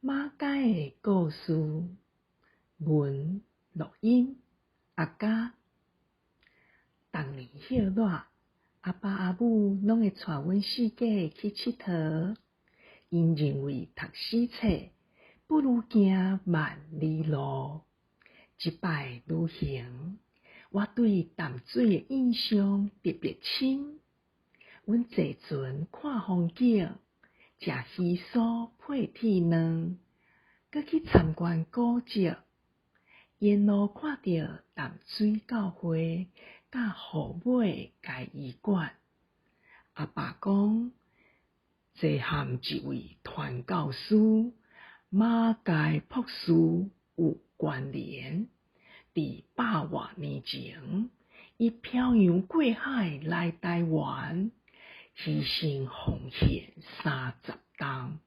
馬偕的故事，文錄音阿嘉。逐年歇熱，阿爸阿母攏會帶阮四家去𨑨迌。𪜶認為讀死冊不如行萬里路。這擺旅行，我對淡水的印象特別深。阮坐船看風景，食魚酥配鐵卵，閣去參觀古蹟，沿路看著淡水教會佮虎尾家醫館。阿爸講，這和一位傳教士馬偕博士有關聯。佇百外年前，伊漂洋過海來台灣，犧牲奉獻30冬，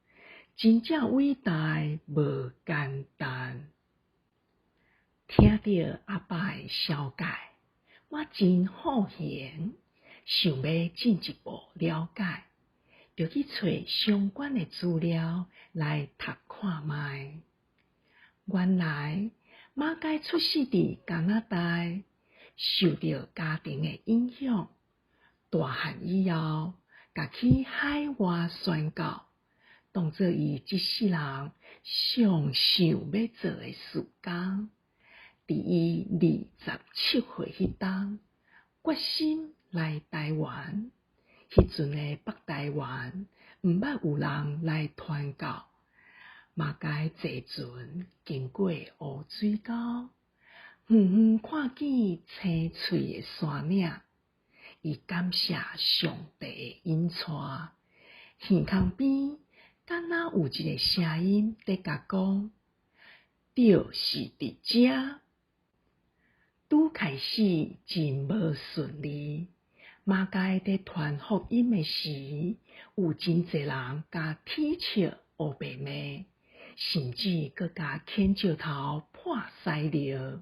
真正偉大，無簡單。聽著阿爸的紹介，我真好閒，想欲進一步了解，就去揣相關的資料來讀看覓。原來馬偕出世佇加拿大，受著家庭的影響，大漢以後，共去海外宣教，當做伊這世人上想欲做的事工。佇伊27歲彼冬，決心來台灣。彼陣的北台灣，毋捌有人來傳教。馬偕坐船經過烏水溝，遠遠看見青翠的山嶺，伊感謝上帝的引帶。耳空邊敢若有一个聲音佇共講，就是佇遮。拄開始真無順利，馬偕佇傳福音的時，有真濟人共恥笑烏白罵，甚至閣共牽石頭潑屎尿。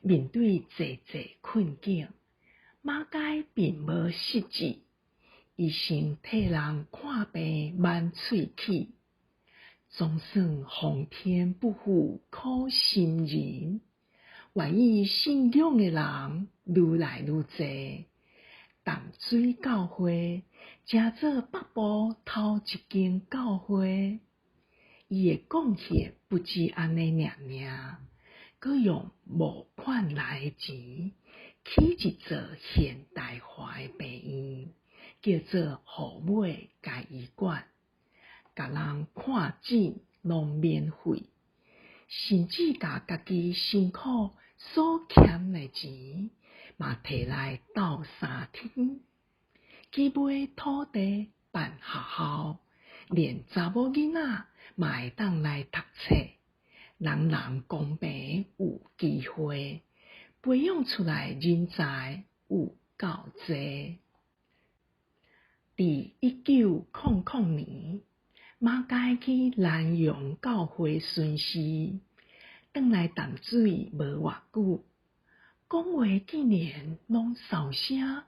面對濟濟困境，馬偕並無失志，伊先替人看病挽喙齒，總算皇天不負苦心人，願意信仰的人愈來愈濟。淡水教會成做北部頭一間教會。伊的貢獻不止按呢爾爾，閣用募款來的錢，起一座現代化的病院，叫做虎尾家醫館，共人看診攏免費，甚至共家己辛苦所儉的錢，嘛提來鬥三天，去買土地辦學校，連查某囡仔嘛會當來讀冊，人人公平有機會，培養出來人才有夠濟。佇1900年，馬偕去南洋教會巡視，轉來淡水無偌久，講話竟然攏梢聲。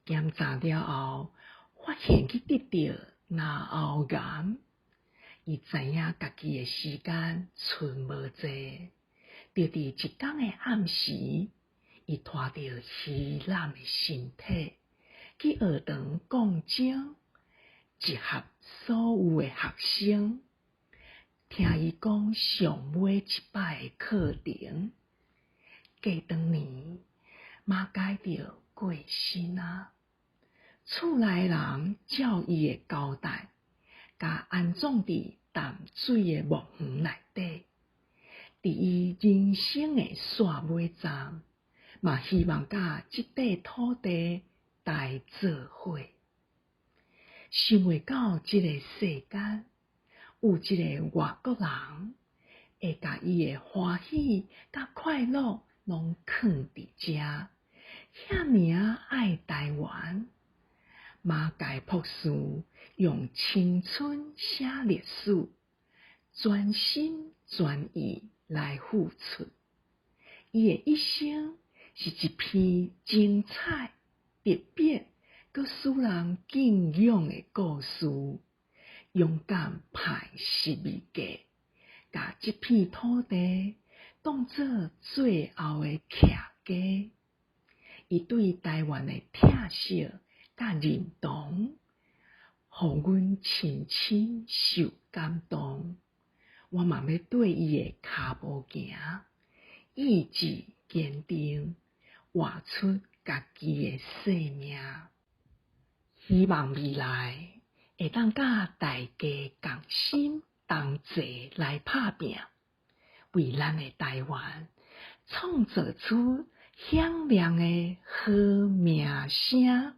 檢查了後，發現去得著嚨喉癌。伊知影家己的時間賰無濟，就佇一工的暗時，伊拖著虛懶的身體去學堂講章，集合所有的學生，聽伊講上尾一擺的課程。過當年，馬偕就過身啊！厝內人照伊的交代，共安葬佇淡水的墓園內底。佇伊人生的煞尾站，嘛希望佮這塊土地來做伙。想袂到這个世間有一个外國人，會共伊的歡喜佮快樂攏囥佇遮，遐爾仔愛台灣。馬偕博士用青春寫歷史，全心全意來付出。伊的一生是一篇精彩、特別、閣使人敬仰的故事。勇敢歹十字架，共這片土地當做最後的徛家。伊對台灣的疼惜佮認同，予阮深深受感動。我嘛欲綴伊的跤步行，意志堅定，活出家己的生命。希望未來會當佮大家共心同齊來拍拚，為咱的台灣創造出響亮的好名聲。